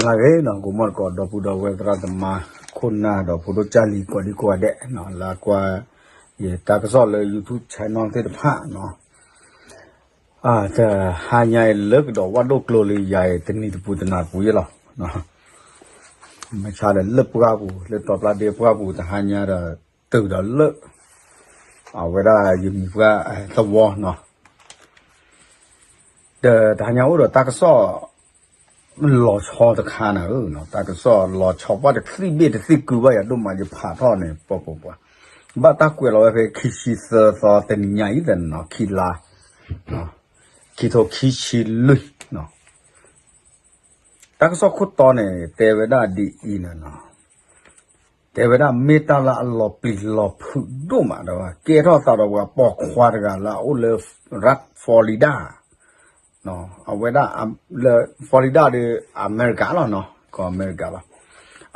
ဂ့ၤနီၤ ကိးမီၢ်တကိး ဒီပုၢ်ဒီဝဲၢ်သရၣ်သမါ ခိၣ်နၢ်ဒီးဖိဒိၣ်ကၢ်လံၤ ကိးဒံကိးဂၤဒဲးနီၤ လၢကွၢ် ယတၢ်ကစီၣ်လၢ YouTube channel သ့ၣ်တဖၣ်နီၤ တဟါညါအံၤလၢကဒီးဝၣ်ဒိၣ်ကျိၤလံ ယၤအံၤတနံၤတပူၤတနၤတပူၤယဲလီၤ မ့ၢ်ဆါဒီးလၢပှၢ်ပူၤ လၢတီၤပျၢ်ဒ့ပှၢ်ပူၤ တဟါညါဒီး တုၤဒီးလၢ အဝဲဒၣ်ယမံၤပှၢ်သဝီနီၤ ဒီးတဟါညါအိၣ်ဒီးတၢ်ကစီၣ် လီၤဆီတခါနၤဧၢ, တၢ်ကစီၣ်လီၤဆီပှၢ်တသံၣ်ဘ့ၣ်တသံၣ်ကုဘၣ်ယၤဒိၣ်မး ယဖးထီၣ်န့ၣ် ပှၤပှၤပှၤ ဘၣ်တၢ်ကွဲးလီၤဝဲဖဲခံဆံသၢသီတနံၤညါအံၤသနီၤ ခံလါ ခံထိခံဆံလွံၢ် တၢ်ကစီၣ်ခိၣ်တီန့ၣ် တဲဝဲဒၣ်ဒ်အံၤန့ၣ်နီၤ, တဲဝဲဒၣ်မ့ၢ်တၢ်လၢအလီၤပျံၤလီၤဖုးဒိၣ်မးဒီး ကဲထီၣ်သးဒီးပှၤပိာ်ခွါတဂၤလၢအအိၣ်လၢ ရၣ် Florida အဝဲဒၣ်လၢ Florida ဒီး အမဲရကၤလီၤနီၤ, ကီၢ်အမဲရကၤလီၤ.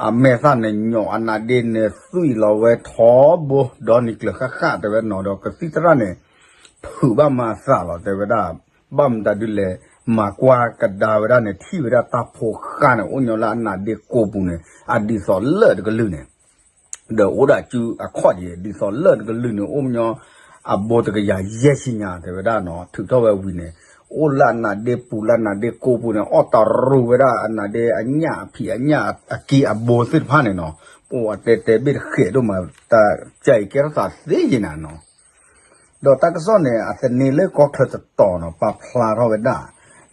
အမဲာ်သၣ်န့ၣ် ညီၣ်အနါဒ့န့ၣ် သွံၣ်လီၤဝဲထီဘိ ဒီနံၤကျၢၤဃၣ်ဃၣ် တဲဝဲနီၤ ဒီးကသံၣ်သရၣ်န့ၣ် ဖုးဘၣ်မၤသးလီၤ တဲဝဲဒၣ်, ဘၣ်မတၤဒုလဲၣ် မၤကွၢ်ကဒါဝဲဒၣ်န့ၣ် ထံၣ်ဝဲဒၣ်တၢ်ဖိဃၢ်န့ၣ် အိၣ်ညီလၢအနါဒ့ကိးပူၤန့ၣ် အဒ်သိးလၢၢ်တကလုာ်န့ၣ် ဒီးအိၣ်ဒၣ်စုအခီၣ်က့ၤ ဒ်သိးလၢၢ်တကလုာ်န့ၣ် အိၣ်ညီအဘိတကယၤယဲၢ်ဆံညါ တဲဝဲဒၣ်နီၤ, ထုးထီၣ်ဝဲဝံၤန့ၣ် အိၣ်လၢအနါဒ့ပူၤလၢအနါဒ့ကိးပူၤန့ၣ် အီၣ်တရူးဝဲဒၣ်အနါဒ့အညၣ်အဖံးအညၣ်အက့အဘိသ့ၣ်တဖၣ်န့ၣ်နီၤ, အိၣ်အတဲတဲဘ့ၣ်တဃဲးဒိၣ်မး တၢ်ကဲထီၣ်သးသ့ယံၤနၤနီၤ ဒီးတၢ်ကစီၣ်န့ၣ် အသန့ၤလၢကီၢ်ချၢတတီၤနီၤ ပာ်ဖျါထီၣ်ဝဲဒၣ်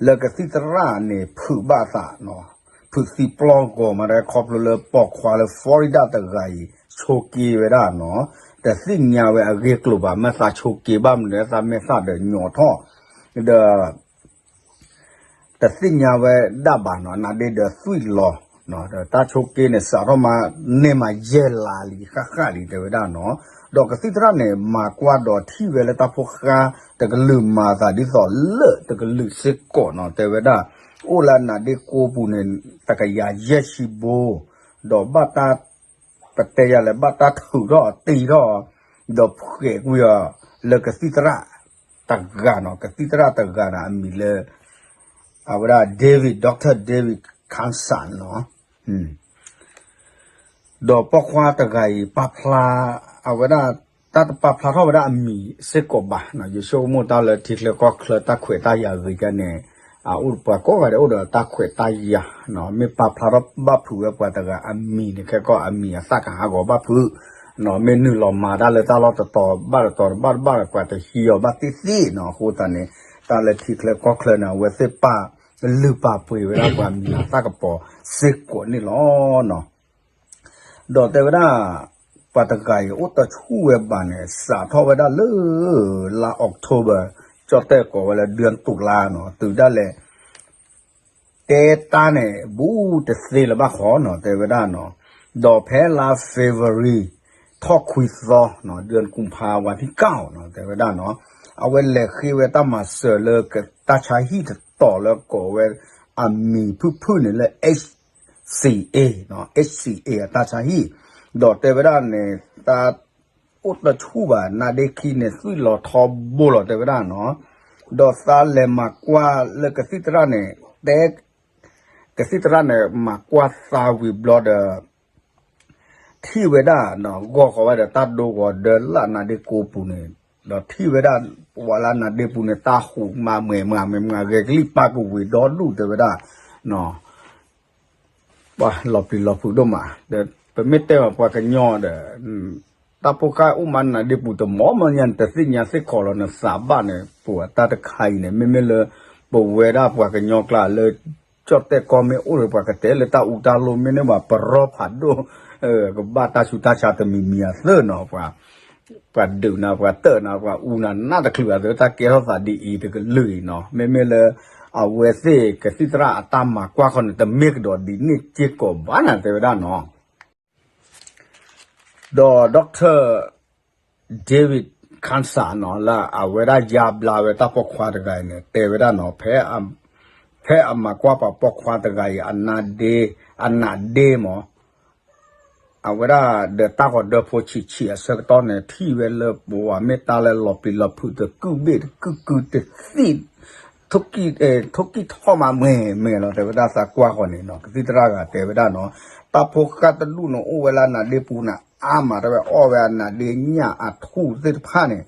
လၢကသံၣ်သရၣ်န့ၣ် ဖုးဘၣ်သးနီၤ, ဖုးသံပျီဂီၤမး ခီဖျိလၢပိာ်ခွါလၢ Florida တဂၤအံၤ ဆိးက့ဝဲဒၣ်နီၤ, တသ့ၣ်ညါဝဲအဂ့ၢ်ကျိၤဘၣ် မ့ၢ်သးဆိးက့ဘၣ်မနုၤ သးမဲာ်သၣ်ဒီးညီၣ်ထီၣ် ဒီး တသ့ၣ်ညါဝဲဒၣ်ဘၣ်နီၤ အနါဒ့ဒီးသွံၣ်လီၤ, ဒီးတၢ်ဆိးက့န့ၣ် စးထီၣ်မးန့ၢ်မးယဲၢ်လါလံ ဃၣ်ဃၣ်လံ တဲဝဲဒၣ်နီၤ, ဒီးကသံၣ်သရၣ်န့ၣ် မၤကွၢ်ဒီးထံၣ်ဝဲလၢတၢ်ဖိဃၢ်တကလုာ်မၤသးဒ်သိးလၢၢ်တကလုာ်စ့ၢ်ကီးနီၤ တဲဝဲဒၣ်, အိၣ်လၢအနါဒ့ကိးပူၤန့ၣ် တကယၤယဲၢ်ဆံဘိ, ဒီးဘၣ်တၢ် ပတဲယၤလဲၣ် ဘၣ်တၢ်ထုးထီၣ်တံထီၣ်, ဒီးဖှဲးကွံာ်အီၤ လၢကသံၣ်သရၣ်တဂၤနီၤ, ကသံၣ်သရၣ်တဂၤန့ၣ် အမံၤလၢ အဝဲဒၣ် David, Doctor David Constant နီၤ, ဒီးပိာ်ခွါတဂၤအံၤ ပာ်ဖျါ အဝဲဒၣ် တၢ်တပာ်ဖျါထီၣ်ဝဲဒၣ်အမံၤစ့ၢ်ကီးဘၣ်, ယဆိကမိၣ်တၢ်လၢထံချၢကီၢ်ချၢတၢ်ခွဲးတၢ်ယာ်ဂ့ၤကန့ၣ် အအိၣ်ပှၤကိးဂၤဒဲးအိၣ်ဒီးတၢ်ခွဲးတၢ်ယာ်, မ့ၢ်ပာ်ဖျါထီၣ်ဘၣ်ဖုးဝဲပှၤတဂၤအမံၤန့ၣ် ခဲကီၢ်အမံၤအသၣ်ကဟးဂီၤဘၣ်ဖုး, မ့ၢ်နုာ်လီၤမၤတၢ်လၢတၢ်လီၢ်တတီၤဘၣ်တတီၤတဘၣ်တဘၣ်ဒီး ပှၤတဟံးအီၤဘၣ်သ့ၣ်သ့ၣ်နီၤ, အဃိသတးန့ၣ် တၢ်လၢထံချၢကီၢ်ချၢန့ၣ် အဝဲသ့ၣ်ပာ်လုၢ်ပာ်ပှ့ၤဝဲဒၣ်ပှၤမံၤအသၣ်ကပီၤစ့ၢ်ကီးန့ၣ်လီၤ. ဒီးတဲဝဲဒၣ် ပှၤတဂၤအံၤအိၣ်တဆူၣ်ဝဲဘၣ်န့ၣ် စးထီၣ်ဝဲဒၣ်လၢ လါ October ကၠီၣ်တဲၣ်ကိးဝဲလၢ ဒုၣ်တူးလါနီၤ တုၤဒၣ်လဲာ် တဲတၢ်န့ၣ် ဘူးတသ့လၢၤဘၣ်ဃီနီၤ တဲဝဲဒၣ်နီၤ, ဒီးဖဲလါ February ထီၣ်ခွံသီနီၤ ဒုၣ်ကူဖါဝါထံကၣ်နီၤ တဲဝဲဒၣ်နီၤ, အဝဲလဲၤဃ့ဝဲတၢ်မၤစၢၤလၢတၢ်ဆါဟံၣ်တတီၤလၢကိးဝဲ အမံၤဖုၣ်ဖုၣ်န့ၣ်လၢ HCA နီၤ HCA အတၢ်ဆါဟံၣ်, ဒီးတဲဝဲဒၣ်န့ၣ် တၢ်အိၣ်တဆူၣ်ဘၣ် နါဒ့ခံန့ၣ် သွံၣ်လီၤထီဘိလီၤ တဲဝဲဒၣ်နီၤ, ဒီးသးလဲၤမၤကွၢ်လၢကသံၣ်သရၣ်န့ၣ် တဲ ကသံၣ်သရၣ်န့ၣ် မၤကွၢ်သးဝံၤဘျီဒီး ထံၣ်ဝဲဒၣ် ဂီၢ်ဃီဝဲဒီးတၢ်ဒိဂီၤဒၢလၢအနါဒ့ကိးပူၤန့ၣ်, ဒီးထံၣ်ဝဲဒၣ် ပှၤလၢအနါဒ့ပူၤန့ၣ် တၢ်ဟူးမးမွဲၤမးမွဲၤမး ဂဲၤကလံၣ်ပၢ်ကဝံၤဒီဒူၣ် တဲဝဲဒၣ် ပှၤလီၤပျံၤလီၤဖုးဒိၣ်မး, ဒီးပမ့ၢ်တဲဘၣ်ပှၤကညီဒီး တၢ်ဖိဃၢ်အိၣ်မးနါဒ့ပူၤတမီၢ်မီၢ်ညါန့ၣ် တသ့ၣ်ညါသ့ၣ်ခီလီၤ နသးဘၣ်န့ၣ် ပှၤတၢ်တခါအံၤန့ၣ် မ့မ့ၢ်လၢ ပဝဲဒၣ်ပှၤကညီကျါလၢ ကၠီၣ်တဲၣ်ကီၢ်မ့ၢ်အိၣ်လၢပှၤကတဲလၢတၢ်အူတၢ်လိၣ် မ့ၢ်န့ၢ်ဘၣ်ပရီဖးဒိၣ် ကဘၣ်တၢ်ဆူးတၢ်ဆါတမံၤမံၤအသိးနီၤ ပှၤဒုးနၤ ပှၤတၢၢ်နၤ ပှၤအူနၤ နးတချုးအသိး တၢ်ကဲထီၣ်သးဒ်အံၤတကလုာ်အံၤနီၤ မ့မ့ၢ်လၢ အဝဲသ့ၣ်ကသံၣ်သရၣ်အတၢ်မၤကွၢ်ခီန့ၣ် တမ့ၢ်ကဒီးဒ်န့ၣ်စ့ၢ်ကီးဘၣ်န့ၣ် တဲဝဲဒၣ်နီၤ ဒီး Doctor David Constant နီၤ လၢအဝဲဒၣ်ယါဘျါဝဲတၢ်ပိာ်ခွါတဂၤအံၤန့ၣ် တဲဝဲဒၣ်နီၤ ဖဲအမၤကွၢ်ပှၤပိာ်ခွါတဂၤအံၤ အနါဒ့ အနါဒ့မး အဝဲဒၣ်ဒီးတၢ်ဂီၤဒၢဖိဆံးဆံးအဆၢကတီၢ်န့ၣ် ထံၣ်ဝဲလၢပဝဲမ့ၢ်တၢ်လၢလီၤပျံၤလီၤဖုးတကုၢ်ဘ့ၣ်တကုၢ်ကုၢ်တသ့ၣ် ထိၣ်ကံၢ်ထီၣ်မးမ့ၢ်မ့ၢ်လီၤ တဲဝဲဒၣ်သးကွၢ်ဃီန့ၣ်နီၤ ကသံၣ်သရၣ်ဂၤတဲဝဲဒၣ်နီၤ တၢ်ဖိဃၢ်တဒူၣ်န့ၣ်အိၣ်ဝဲလၢနၤဒ့ပူၤန့ၣ် အါမး တဲဝဲအီၣ်ဝဲအနၤဒ့ညၣ်အထူၣ်သ့ၣ်တဖၣ်န့ၣ်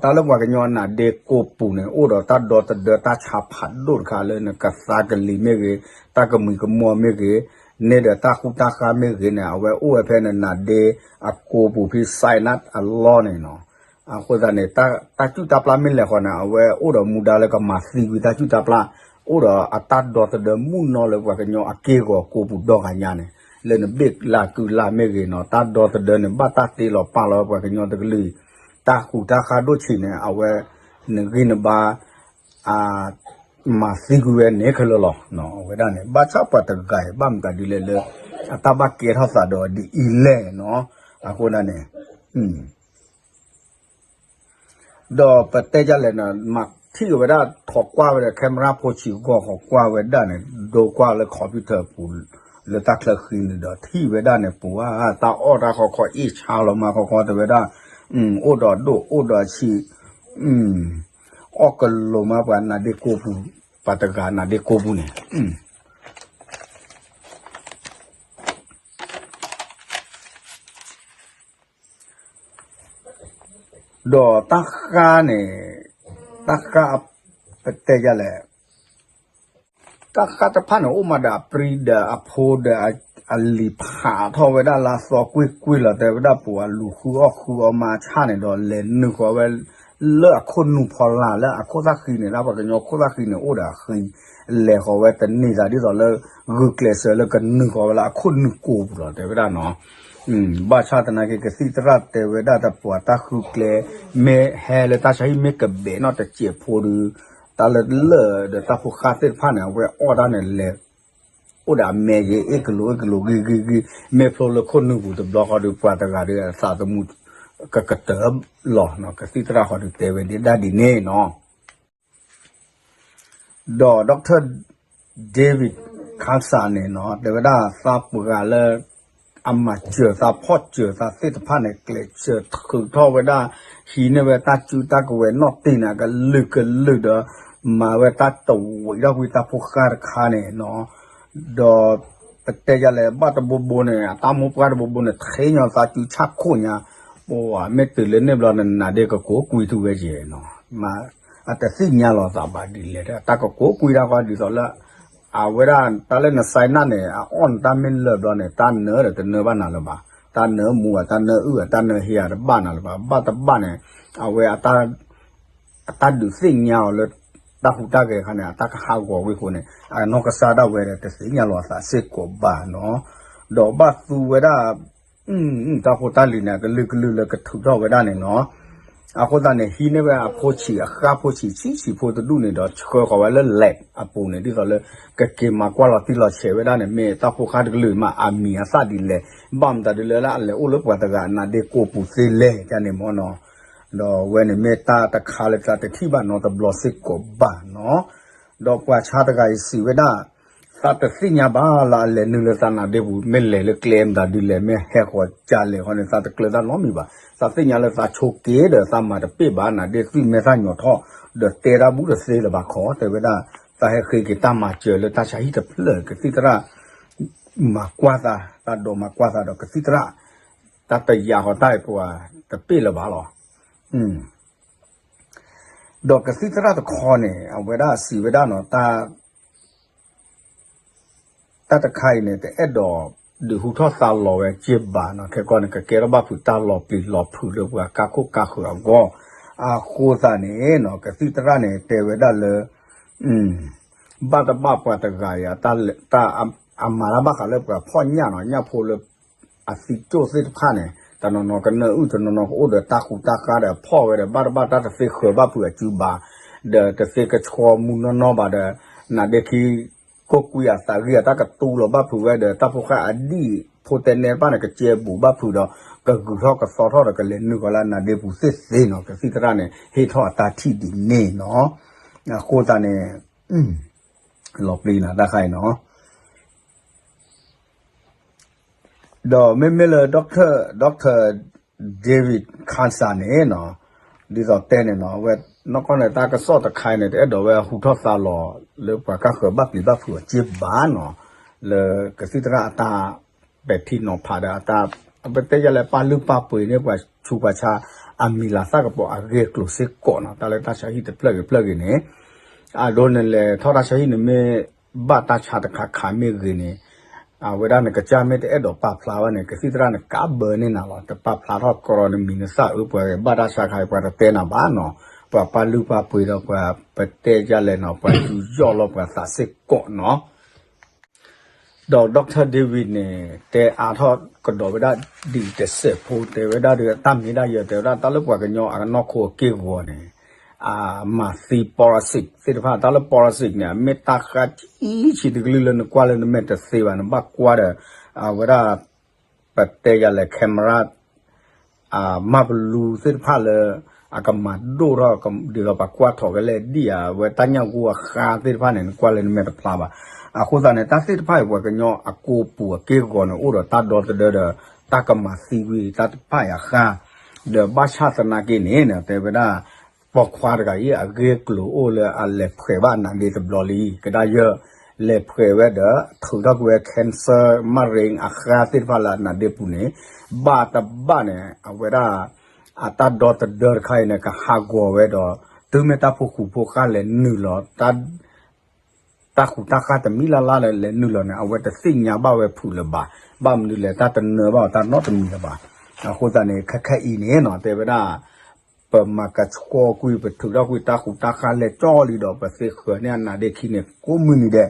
တၢ်လၢပှၤကညီနၤဒ့ကိးပူၤန့ၣ် အိၣ်ဒီးတၢ်ဒီသဒၢတၢ်ဆါဖးဒိၣ်တခါလၢနကသးကလံၤမ့ၢ်ဂ့ၤ, တၢ်ကမှံၤကမီၤမ့ၢ်ဂ့ၤ, နဲဒီးတၢ်ဃူတၢ်ဃါမ့ၢ်ဂ့ၤန့ၣ် အဝဲအိၣ်ဝဲဖဲန့ၣ်နၤဒ့အကိးပူၤဖဲ sinus အလီၢ်န့ၣ်နီၤ. အဃိသတးန့ၣ် တၢ်စုၣ်တၢ်ပျၢ်မ့ၢ်လဲၤဃီန့ၣ် အဝဲအိၣ်ဒီးမူဒါလၢကမၤသံကွံာ်တၢ်စုၣ်တၢ်ပျၢ်, အိၣ်ဒီးအတၢ်ဒီသဒၢမုၢ်နီၢ်လၢပှၤကညီအက့ၢ်အဂီၤကိးပူၤဒီဂၤညါန့ၣ်, လၢနဘ့ၣ်လၢ်ကုၢ်လၢ်မ့ၢ်ဂ့ၤနီၤ, တၢ်ဒီသဒၢန့ၣ် ဘၣ်တၢ်တ့လီၤပာ်လီၤပှၤကညီတကလုာ်, တၢ်ဃူတၢ်ဃါဒိၣ်ဆံးန့ၣ် အဝဲ နဂံၢ်နဘါ မၤသံကွံာ်ဝဲန့ၣ်ခဲလၢာ်လီၤ. အဝဲဒၣ်န့ၣ် ဘၣ်ဆၣ်ပှၤတဂၤအံၤ ဘၣ်မတၤဒ်လဲၣ်လၢ အတၢ်ဘၣ်ကဲထီၣ်သးဒီးဒ်အံၤလဲၣ်နီၤ, အဃိဒၣ်န့ၣ် ဒီးပတဲဒ်လဲၣ်န့ၣ် မၤထံၣ်ဝဲဒၣ် ထိးကွၢ်ဝဲဒီး camera ဖိဆံးဂီၢ်ဃီၤကွၢ်ဝဲဒၣ်န့ၣ် ဒိကွၢ်လၢ computer ပူၤ လၢတၢ်ချၢဃံန့ၣ်ဒီး ထံၣ်ဝဲဒၣ်န့ၣ် ပူၤဧါ တၢ်အီၣ်တၢ်ဃီခီအ့ၣ်ဆါလီၤမး ခီခီတဲဝဲဒၣ် အိၣ်ဒီးဒိၣ်အိၣ်ဒီးဆံး အီၣ်ကလိၤမး ပှၤနၤဒ့ကိးပူၤ ပှၤတဂၤနၤဒ့ကိးပူၤန့ၣ် ဒီးတၢ်ဃါန့ၣ် တၢ်ဃါ ပတဲဒ်လဲၣ် တၢ်ဃါတဖၣ်န့ၣ် အိၣ်မးဒီးအပြံဒီးအဖိဒီးအလံၤဖးထီၣ်ဝဲဒၣ်လၢအသီကွ့ၢ်ကွ့ၢ်လီၤ တဲဝဲဒၣ် ပူၤအလူၤဃုအီၣ်ဃုအီမါဆၣ်န့ၣ်ဒီး လဲၤနုာ်ဃီၤဝဲ လၢအခိၣ်နူာ်ဖီလာ်လၢအခိၣ်သၣ်ဃံန့ၣ် လၢပှၤကညီခိၣ်သၣ်ဃံန့ၣ် အိၣ်ဒီးအဃံ လဲၤဃီၤဝဲတန့ၢ်သးဒ်သိးလၢ ဂုာ်ကျဲးစၢးလၢကနုာ်ဃီၤဝဲလၢအခိၣ်နူာ်ကိးပူၤလီၤ တဲဝဲဒၣ်နီၤ. ဘၣ်ဆၣ်သနာ်က့ ကသံၣ်သရၣ်တဲဝဲဒၣ် တပှၤတၢ်ဃုကျဲ မ့ၢ်ဟဲလၢတၢ်ဆါဟံၣ်မ့ၢ်ကဘဲးနီၣ်တစဲးဖိဒီး တၢ်လၢလၢၢ်ဒီးတၢ်ဖိဃၢ်သ့ၣ်တဖၣ်န့ၣ် အဝဲအီၣ်တၢ်န့ၣ်လဲၤ အိၣ်ဒီးအမဲာ်ဂ့ၤ အ့ၣ်ကလိာ်အ့ၣ်ကလိာ်ဂံၢ်ဂံၢ်ဂံၢ် မ့ၢ်ဖျိလၢခိၣ်နူာ်ပူၤတဘျီဃီဒီး ပှၤတဂၤဒီးအသးသမူ ကကတၢၢ်လီၤနီၤ ကသံၣ်သရၣ်ဃီဒီးတဲဝဲဒၣ်ဒ်န့ၣ်နီၤ. ဒီး Doctor David Kansa န့ၣ်နီၤ တဲဝဲဒၣ်သးပှၢ်လၢ အမၤစၢၤသးဖီၣ်စၢၤသးသ့ၣ်တဖၣ်န့ၣ် ကျဲးစၢးထုးထီၣ်ဝဲဒၣ် ဟံးန့ၢ်ဝဲတၢ်စုတၢ်ကဝဲၤနီၣ်တ့ၢ်န့ၣ် အကလုာ်ကလုာ်ဒီး မၤဝဲတၢ်တဝံးထီၣ်ကွံာ်တၢ်ဖိဃၢ်တခါန့ၣ်နီၤ ဒီး ပတဲယၤလဲၣ် ဘၣ်တဘိဘိန့ၣ် အတၢ်မိၢ်ပှၢ်တဘိဘိန့ၣ် ထဲညီသးစုဆၣ်ခိၣ်ညါ မ့ၢ်တုၤလၢန့ၣ်ဘျီန့ၣ် နၤဒ့ကကိးကွံာ်ထူဝဲကဲနီၤ အတသ့ၣ်ညါလီၤသးဘၣ်ဒ်လဲၣ် တၢ်ကကိးကွံာ်တၢ်ဃီဒ်သိးလၢ အဝဲဒၣ်တၢ်လၢန sinus န့ၣ် အအီၣ်နတၢ်မ့ၢ်လၢာ်ဘျီန့ၣ် တၢ်နၢဒီးတနၢဘၣ်နၤလၢၤဘၣ် တၢ်နၢမူဧါ တၢ်နၢအုၣ်ဧါ တၢ်နၢဟ့ဧါ တဘၣ်နၤလၢၤဘၣ် ဘၣ်တဘၣ်န့ၣ် အဝဲ အတၢ်ဒုးသ့ၣ်ညါအီၤလၢ တၢ်ဟူးတၢ်ဂဲၤအခါန့ၣ် အတၢ်ကဟးဂီၤဝံၤအဃိန့ၣ် အနီၢ်ကစၢ်ဒၣ်ဝဲဒီး တသ့ၣ်ညါလီၤအသးစ့ၢ်ကီးဘၣ်နီၤ ဒီးဘၣ်သူဝဲဒၣ် တၢ်ဖိတၢ်လံၤန့ၣ် အကလုာ်ကလုာ်လၢကထုးထီၣ်ဝဲဒၣ်န့ၣ်နီၤ အဃိသတးန့ၣ် ဟံးန့ၢ်ဝဲအဖိဆံး အဃၢ်ဖိဆံး ဆံးဆံးဖိတဒူၣ်န့ၣ်ဒီး ဆှၢဃီၤဝဲလၢ lab အပူၤန့ၣ် ဒ်သိးလၢ ကက့ၤမၤကွၢ်လီၤတံၢ်လီၤဆဲးဝဲဒၣ်န့ၣ် မ့ၢ်တၢ်ဖိဃၢ်တကလုာ်မး အမံၤအသၣ်ဒ်လဲၣ် ဘၣ်မတၤဒ်လဲၣ်လၢအလဲၤအိၣ်လၢပှၤတဂၤအနါဒ့ကိးပူၤသ့လဲၣ် ကန့ၣ်မ့ၢ်နီၤ ဒီးဝဲန့ၣ်မ့ၢ်တၢ်တခါလၢသးတထံၣ်ဘၣ်နီတဘျီစ့ၢ်ကီးဘၣ်နီၤ ဒီးပှၤဆါတဂၤအံၤစံးဝဲဒၣ် သးတသ့ၣ်ညါဘၣ်လၢအလဲၤနုာ်လၢသးနါဒ့ပူၤ မ့ၢ်လဲၤလၢကျဲမတၤဒ်လဲၣ် မ့ၢ်ဟဲဃီၤကလဲာ်ဃီန့ၣ် သးတကျၢၤတၢ်နီတမံၤဘၣ် သးသ့ၣ်ညါလၢသးဆိးက့ဒီးသးမၤတပ့ၢ်ဘၣ် နါဒ့သွံၣ်မဲာ်သၣ်ညီထီၣ် ဒီးတဲတၢ်ဘူးတသ့လၢၤဘၣ်ခီ တဲဝဲဒၣ် သးဟဲဃ့က့ၤတၢ်မၤစၢၤလၢတၢ်ဆါဟံၣ်တဖျၢၣ် ကသံၣ်သရၣ် မၤကွၢ်သး တၢ်ဒိးမၤကွၢ်သးဒီးကသံၣ်သရၣ် တၢ်တယာ်ဃီၤတၢ်အံၤပှၤတပ့ၢ်လၢၤဘၣ်လီၤ ဒီးကသံၣ်သရၣ်တခီန့ၣ် အဝဲဒၣ်စံးဝဲဒၣ်နီၤ တၢ်တခါအံၤန့ၣ် တအဲၣ်ဒိးဒုးဟူထီၣ်သါလီၤဝဲက့ဘၣ်နီၤ ခဲကီန့ၣ် ကကဲထီၣ်ဘၣ်ဖုးတၢ်လီၤပျံၤလီၤဖုးလၢပှၤကါခိၣ်ကါဃၢၤအဂီၢ် အဃိသတးန့ၣ်နီၤ ကသံၣ်သရၣ်န့ၣ် တဲဝဲဒၣ်လၢ ဘၣ်တဘၣ်ပှၤတဂၤအံၤ အမၤတၢ်ဘၣ်ဃးလၢပှၤဖီၣ်ညၣ်နီၤ ညၣ်ဖိလၢ အသံကၠိၣ်သ့ၣ်တဖၣ်န့ၣ် တနီၤနီၤကနၢအုၣ် တနီၤနီၤကအိၣ်ဒီးတၢ်ဃူတၢ်ဃါဒီးဖီၣ်ဝဲဒီး ဘၣ်တဘၣ်တၢ်တသ့ဃၢၤဘၣ်ဖုးအစုဘၣ် ဒီးတသ့ကဆှီမူနီၢ်နီၢ်ဘၣ်ဒီး နါဒ့ခံ ကိးကွံာ်အသးဂံၢ်အတၢ်ကတူၢ်လီၤဘၣ်ဖုးဝဲဒီး တၢ်ဖိဃၢ်အဒံၣ်ဖိတဲနဲတဖၣ်န့ၣ် ကစဲဘူးဘၣ်ဖုးဒီး ကဂုၤထီၣ်ကသီထီၣ်ဒီးကလဲၤနုာ်ဃီၤလၢအနါဒ့ပူၤသ့ၣ်သ့ၣ်နီၤ ကသံၣ်သရၣ်န့ၣ် ဟ့ၣ်ထီၣ်အတၢ်ထံၣ်ဒ်န့ၣ်နီၤ အဃိသတးန့ၣ် လီၤပျံၤနၤတၢ်ခါအံၤနီၤ ဒီးမ့မ့ၢ်လၢ Doctor David Kansa န့ၣ်နီၤ ဒ်သိးတဲန့ၣ်နီၤ အဝဲ နီၢ်ကီၢ်န့ၣ် တၢ်ကစီၣ်တခါအံၤန့ၣ် တအဲၣ်ဒိးဝဲဟူထီၣ်သါလီၤ လၢပှၤကၢ်ဃၢၤဘၣ်ပျံၤဘၣ်ဖုးအီၤက့ဘၣ်နီၤ, လၢကသံၣ်သရၣ်အတၢ်ပဲာ်ထံနီၤဖးဒီးအတၢ် ပတဲယလဲၣ် ပာ်လုၢ်ပာ်ပှ့ၤန့ၢ်ပှၤဆူးပှၤဆါ အမံၤလၤသၣ်ကပီၤအဂ့ၢ်အကျိၤစ့ၢ်ကီးနီၤ, တၢ်လၢတၢ်ဆါဟံၣ်တဖျၢၣ်ဂ့ၤဖျၢၣ်ဂ့ၤန့ၣ် အဒိန့ၣ်လဲၤထီၣ်တၢ်ဆါဟံၣ်န့ၣ်မ့ၢ် ဘၣ်တၢ်ဆါတခါခါမ့ၢ်ဂ့ၤန့ၣ် အဝဲဒၣ်နကစၢ်မ့ၢ်တအဲၣ်ဒိးပာ်ဖျါဘၣ်န့ၣ် ကသံၣ်သရၣ်န့ၣ် ကးဘၢန့ၢ်နၤလီၤ, တပာ်ဖျါထီၣ်ကရီနမံၤနသၣ်အၢ ပှၤဘၣ်တၢ်ဆါခါအံၤ ပှၤတတဲနၤဘၣ်နီၤ, ပှၤပာ်လုၢ်ပာ်ပှ့ၤဒီးပှၤပတဲယလဲၣ်နီၤ, ပှၤယူးယီၣ်လီၤပှၤသးစ့ၢ်ကီးနီၤ. ဒီး Doctor David န့ၣ် တဲအါထီၣ်ကဒီးဝဲဒၣ်ဒ်တစဲးဖိ တဲဝဲဒၣ်ဒီးတၢ်မ့ၢ်ဒၣ်ယဲ တဲဝဲဒၣ်တၢ်လၢပှၤကညီအကနီၢ်ခိအက့ၢ်အဂီၤန့ၣ် အမၤသံ ပီရစံး သ့ၣ်တဖၣ် တၢ်လၢ ပီရစံး န့ၣ် အမ့ၢ်တၢ်ဃါဆံးဆံးတကလုာ်လၢနကွၢ်လၢနမဲာ်တသ့ဘၣ် နဘၣ်ကွၢ်ဒီး အဝဲဒၣ် ပတဲယလဲၣ် camera မၢ်ပလူသ့ၣ်တဖၣ်လၢ အကမၤဒိၣ်ထီၣ် ဒ်သိးပှၤကွၢ်ထီၣ်ကလဲၣ်ဒံၣ်ဧါ အဝဲတၢ်ညၣ်ဂိၢ်အဃါသ့ၣ်တဖၣ်န့ၣ် နကွၢ်လၢနမဲာ်တဖျါဘၣ်. အဃိသတးန့ၣ် တၢ်သ့ၣ်တဖၣ်အံၤ ပှၤကညီအကိာ်ပူၤအက့ၢ်အဂီၤန့ၣ် အိၣ်ဒီးတၢ်ဒီသဒၢဒီး တၢ်ကမၤသံဝံၤတၢ်တဖၣ်အံၤအဃါ ဒီးဘၣ်ဆၣ်သနာ်က့န့ၣ် တဲဝဲဒၣ် ပိာ်ခွါတဂၤအံၤ အဂ့ၢ်အကျိၤအိၣ်လၢအလဲၤဖှဲးဘၣ်နါဒ့တဘျီလံ ကဒါယၢ် လဲၤဖှဲးဝဲဒီး ထုးထီၣ်ကွံာ်ဝဲ cancer မရ့အဃါသ့ၣ်တဖၣ်လၢအနါဒ့ပူၤန့ၣ် ဘၣ်တဘၣ်န့ၣ် အဝဲဒၣ် အတၢ်ဒီသဒၢတခါအံၤန့ၣ် ကဟးဂီၤဝဲဒီး တုၤမ့ၢ်တၢ်ဖိဃူဖိဃၣ်လဲၤနုာ်လီၤ တၢ်ဃူတၢ်ဃၣ်တမံၤလၢ်လၢ်လၢလဲၤနုာ်လီၤန့ၣ် အဝဲတသ့ၣ်ညါဘၣ်ဝဲဖုးလၢၤဘၣ်. ဘၣ်မနုၤလဲၣ် တၢ်တနၢဘၣ်အီၤတၢ်နီတမံၤလၢၤဘၣ်. အဃိသတးန့ၣ် ခဲခဲအံၤန့ၣ်နီၤ တဲဝဲဒၣ် ပမၤကဆှီကွံာ် ပထုးထီၣ်ကွံာ်တၢ်ဃူတၢ်ဃၣ်လဲၤကၠီလံဒီး ပသ့ဃၢၤန့ၢ်အနါဒ့ခံန့ၣ် ကိးမုၢ်နံၤဒဲး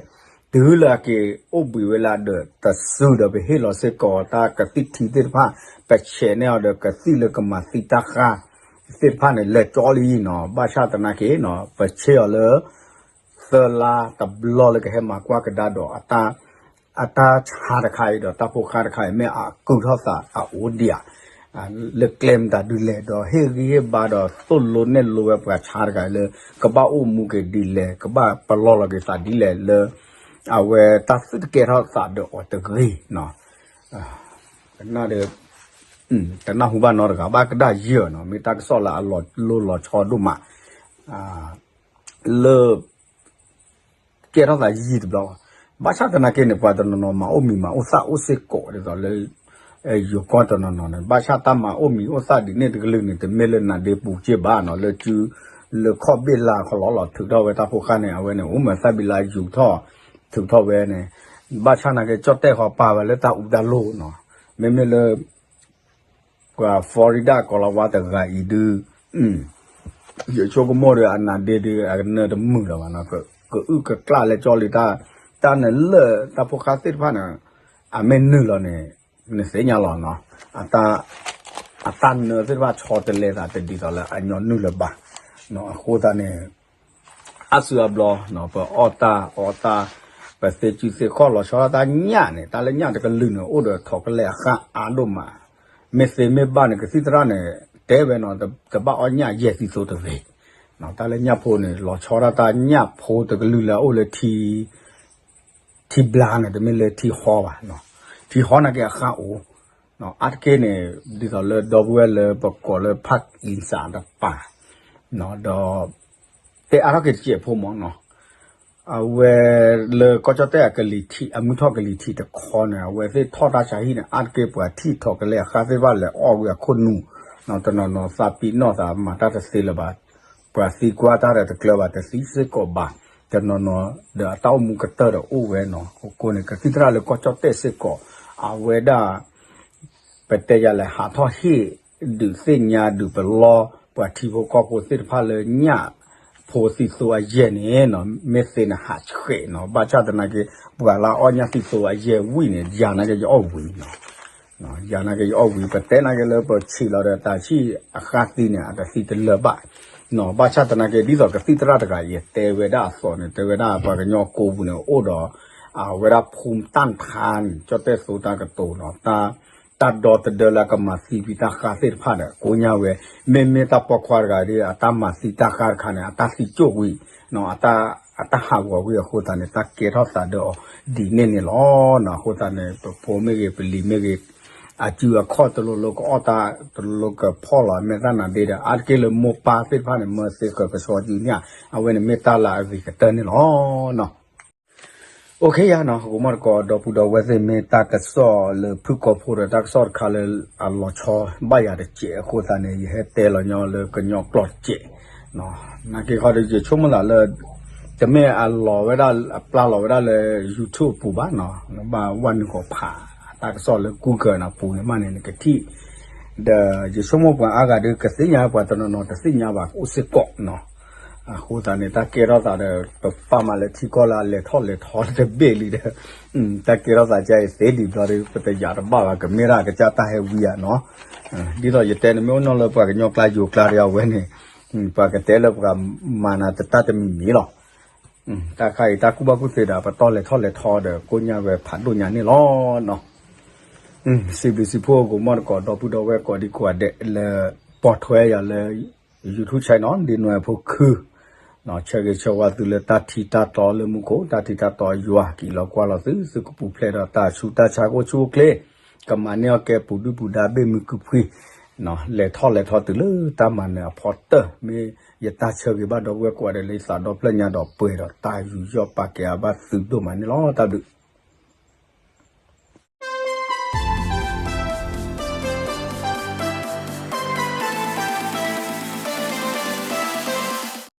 တုၤလၢအက့ၤအိၣ်ဘှံးဝဲလၢအဒၢးတစုဒီး ပဟ့ၣ်လီၤစ့ၢ်ကီးတၢ်ကသံၣ်ထံသ့ၣ်တဖၣ် ပဆဲးန့ၢ်အီၤဒီးကသံၣ်လၢကမၤသံတၢ်ဃၣ်သ့ၣ်တဖၣ်န့ၣ် လဲၤကၠီလံနီၤ. ဘၣ်ဆၣ်သနာ်က့နီၤ ပဆဲးအီၤလၢ သၢလါတဘျီလၢကဟဲမၤကွၢ်ကဒါဒီး အတၢ်ဆါတခါအံၤဒီး တၢ်ဖိဃါတခါအံၤ မ့ၢ်အကုၢ်ထီၣ်သးအအိၣ်ဒံးဧါ လၢကျဲမတၤဒ်လဲၣ် ဒီးဟ့ၣ်ဂံၢ်ဟ့ၣ်ဘါဒီးသိၣ်လိနဲၣ်လိဝဲပှၤဆါတဂၤလၢ ကဘၣ်အိၣ်မူက့ၤဒ်လဲၣ် ကဘၣ်ပလီၢ်လီၤက့ၤသးဒ်လဲၣ်လၢ အဝဲတၢ်သုတကဲထီၣ်သးဒီးအီၤတဂ့ၤနီၤ. ကနၣ်ဒီး တနၢ်ဟူဘၣ်နီတဂၤဘၣ်ကဒၣ်ယဲၢ်နီၤ မ့ၢ်တၢ်ကစီၣ်လၢအလီၤလိလီၤဆီဒိၣ်မး လၢ ကဲထီၣ်သးယံာ်တဘျီဘၣ်. ဘၣ်ဆၣ်သနာ်က့န့ၣ် ပှၤတနီၤနီၤမၤအိၣ်မံၤမၤအိၣ်သၣ်အိၣ်စ့ၢ်ကီးဒ်သိးလၢ ယိၤကီၢ်တနီၤနီၤန့ၣ် ဘၣ်ဆၣ်တၢ်မၤအိၣ်မံၤအိၣ်သၣ်ဒ်န့ၣ်တကလုာ်န့ၣ် တမ့ၢ်လၢနါဒ့ပူၤက့ဘၣ်နီၤ လၢစု လၢခီၣ်ဘ့ၣ်လါခီလီၤလီၤထုးထီၣ်ဝဲတၢ်ဖိဃၢ်န့ၣ် အဝဲန့ၣ် အိၣ်မၤသၣ်ဘံလါယူၤထီၣ် ထုးထီၣ်ဝဲန့ၣ် ဘၣ်ဆၣ်သနာ်က့ ကၠီၣ်တဲၣ်ဃီပာ်ဝဲလၢတၢ်အူတၢ်လိၣ်နီၤ မ့မ့ၢ်လၢ ပှၤ Florida ကီၤလၤဝါတဂၤအံၤဒုး ယဆိကမိၣ်ဒီးအနါဒ့ဒုး အကနၢတမုာ်လၢၤဘၣ်နီၤ ကအုၣ်ကကျၣ်လဲၤကၠီလံ တၢ်နၢလၢၢ်တၢ်ဖိဃၢ်သ့ၣ်တဖၣ်န့ၣ် အမ့ၢ်နုာ်လီၤန့ၣ် နသ့ၣ်ညါလီၤနီၤ အတၢ်နၢသ့ၣ်တဖၣ်ဆီတလဲသးတဒ်သိးလၢအညီနုၢ်လၢၤဘၣ်. အဃိသတးန့ၣ် အါစုအါဘျီ ပအီၣ်တၢ်အီတၢ် ပသ့စုသ့ခီၣ်လီၤဆီဒၣ်တၢ်ညၣ်န့ၣ် တၢ်လၢညၣ်တကလုာ်န့ၣ် အိၣ်ဒီးထိးကလဲအဃၢ်အါဒိၣ်မး မ့ၢ်သ့မ့ၢ်ဘၣ်န့ၣ် ကသံၣ်သရၣ်န့ၣ် တဲဝဲနီၤ တဘၣ်အီၣ်ညၣ်ယဲၢ်သံသိတဂ့ၤ တၢ်လၢညၣ်ဖိန့ၣ် လီၤဆီဒၣ်တၢ်ညၣ်ဖိတကလုာ်လၢအအိၣ်လၢထံ ထံဘျါန့ၣ် တမ့ၢ်လၢထံဟီဘၣ် ထံဟီနာ်က့အဃၢ်အိၣ် အါတက့ၢ်န့ၣ် ဒ်သိးလၢဒီပုၢ်ဝဲၢ်လၢပကိးလၢ Parkinson တပၤ ဒီး တဲအါထီၣ်က့ၤတစဲးဖိမးနီၤ အဝဲလၢကီၢ်ကၠီၣ်တဲၣ်အကလံၤထံး အမုၢ်ထီၣ်ကလံၤထံးတခီန့ၣ် အဝဲသ့ၣ်ထီၣ်တၢ်ဆါဟံၣ်န့ၣ် အါတက့ၢ်ပှၤထံၣ်ထိးကလဲအဃၢ်သ့ၣ်တဖၣ်လဲၤအီၣ်ဝံၤအခိၣ်နူာ် တနီၤနီၤသးပံးနီၣ်သးမၤတၢ်တသ့လၢၤဘၣ် ပှၤသံကွၢ်တၢ်ဒီးတကျၢၤဘၣ် တသံစ့ၢ်ကီးဘၣ် တနီၤနီၤဒီးအတၢ်အိၣ်မူကတၢၢ်ဒီးအိၣ်ဝဲနီၤ အဃိန့ၣ် ကသံၣ်သရၣ်လၢကီၢ်ကၠီၣ်တဲၣ်စ့ၢ်ကီး အဝဲဒၣ် ပတဲယၤလဲၣ် ဟးထီၣ်ဟ့ၣ်ဒုးသ့ၣ်ညါဒုးပလီ ပှၤထံဖိကီၢ်ဖိသ့ၣ်တဖၣ်လၢညၣ်ဖိသံသိအယဲၢ်န့ၣ်နီၤ မ့ၢ်သ့န့ၣ်ဟးဆှဲးနီၤ ဘၣ်ဆၣ်သနာ်က့ ပှၤလၢအီၣ်ညၣ်သံသိအယဲၢ်ဝံၤန့ၣ် ယၤနာ်က့ယအီၣ်ဝံၤနီၤ ယၤနာ်က့ယအီၣ်ဝံၤ ပတဲနာ်က့လၢပဆံးလီၤဒီးတၢ်ဆံၣ်အဃၢ်သံန့ၣ် အတသံတလၢာ်ဘၣ် ဘၣ်ဆၣ်သနာ်က့ ဒ်သိးကသံၣ်သရၣ်တဂၤအံၤ တဲဝဲဒၣ်အသိးန့ၣ် တဲဝဲဒၣ်ပှၤကညီကိာ်ပူၤန့ၣ် အိၣ်ဒီး အဝဲဒၣ် ภูมิต้านทาน ကၠီၣ်တဲၣ်သိတၢ်ကတိၤနီၤ တၢ်ဒီသဒၢလၢအကမၤသံဖံတၢ်ဃၢ်သ့ၣ်တဖၣ်ဒီး ကိညါဝဲ မ့မ့ၢ်တၢ်ပိာ်ခွါတဂၤဒီး အတၢ်မၤသံတၢ်ဃၢ်တခါန့ၣ် အတၢ်သံကၠိၣ်ဝံၤ အတၢ်ဟးဂီၤဝံၤအဃိသတးန့ၣ် တၢ်ကဲထီၣ်သးဒီးအီၤဒ်န့ၣ်န့ၣ်လီၤ. အဃိသတးန့ၣ် ပဖိမ့ၢ်ဂ့ၤ ပလံၤမ့ၢ်ဂ့ၤ အစုအခီၣ်တလိၤလိၤကအီၣ်တၢ် တလိၤလိၤကဖီၣ်လီၤ မဲာ်သၣ်နၤဒ့ဒီး အါတက့ၢ်လၢမိၢ်ပၢ်သ့ၣ်တဖၣ်န့ၣ် မၢသ့ဃၢၤကဆှီစုန့ၣ် အဝဲန့ၣ်မ့ၢ်တၢ်လၢအဂ့ၤကတၢၢ်န့ၣ်လီၤနီၤ. အိၣ်ခ့ယါနီၤ ဟီၣ်ကဝီၤမီၢ်တကိး ဒီပုၢ်ဒီဝဲၢ်သ့ၣ် မ့ၢ်တၢ်ကစီၣ်လၢဖုၣ်ကိာ်ဖိဒီး တၢ်ကစီၣ်တခါလၢအလီၤဆီဘၣ်ယၤတစဲးအဃိသတးန့ၣ် ယဟဲတဲလီၤညီလၢကညီကျိာ်တစဲး နာ်က့ခီဒီး ယဆိကမိၣ်သးလၢ တမ့ၢ်အလီၤဝဲဒၣ် အပျၢ်လီၤဝဲဒၣ်လၢ YouTube အပူၤဘၣ်နီၤ, ဘၣ်ဝဲနုာ်ကီၢ်ဖး တၢ်ကစီၣ်လၢ Google န့ၣ် အပူၤန့ၣ်မးန့ၣ် နကထံၣ်, ဒီးယဆိကမိၣ်ပှၤအါဂၤဒီး ကသ့ၣ်ညါ ပှၤတနီၤနီၤတသ့ၣ်ညါဘၣ် အိၣ်စ့ၢ်ကီးနီၤ. အဃိသတးန့ၣ် တၢ်ကဲထီၣ်သးဒီး ပပာ်မးလၢထံကီၢ်လၢအလဲၤထီၣ်လဲၤထီတဘ့ၣ်လံဒီး တၢ်ကဲထီၣ်သးကအံၤသ့ဒံးဘျီဒီး ပတယာ်တဘၣ်ဘၣ် ကမ့ၢ်ဒၣ်ကစၢ်တၢ်ဟဲဝံဧါနီၤ. ဒ်သိးယတဲန့ၣ် မ့ၢ်အိၣ်နီၢ်လၢပှၤကညီကျါယိၤကျါတယၤဝဲန့ၣ် ပှၤကတဲလၢပှၤမၤနၤတတၢ်တမံၤမံၤလီၤ. တၢ်ခါအံၤ တၢ်ကူၣ်ဘၣ်ကူၣ်သ့ဒီး ပတီၢ်လဲၤထီၣ်လဲၤထီဒီး ကိညၢ်ဝဲဖးဒိၣ်ညါန့ၣ်လီၤနီၤ. စံးဘျုးစံးဖှိၣ် ဟီၣ်ကဝီၤမီၢ်တကိး ဒီပုၢ်ဒီဝဲၢ်ကိးဒံကိးဂၤဒဲးလၢ ပိာ်ထွဲယၤလၢ YouTube channel ဒ်နွဲၣ်ဖိခု ဆၢဂ့ၤဆၢဝါသုလၢတၢ်ထံတၢ်တီလၢမူခိၣ် တၢ်ထံတၢ်တီယွၤ ကဟ့ၣ်လီၤကွၢ်လီၤသု သုကပူၤဖျဲးဒီးတၢ်ဆူးတၢ်ဆါ ကအိၣ်ဆူၣ်အိၣ်ချ့ ကမၤန့ၢ်အီၣ်ကဲပူၤဒုၣ်ပူၤဒါ ဘ့ၣ်မုာ်ကုာ်ဖှံ လဲၤထီၣ်လဲၤထီတုၤလၢတၢ်မၤနၢၤအဖီတၢၢ် မ့ၢ်ယတၢ်ဆၢဂ့ၤဘၣ်ဒီပုၢ်ဝဲၢ်ကိးဂၤဒဲးလၢယသးဒီဖျၢၣ်ညါဒီးပှဲၤဒီးတၢ်ယူးယီၣ်ပာ်ကဲအါဘၣ်သုဒိၣ်မးန့ၣ်လီၤ. တၢ်ဘျုး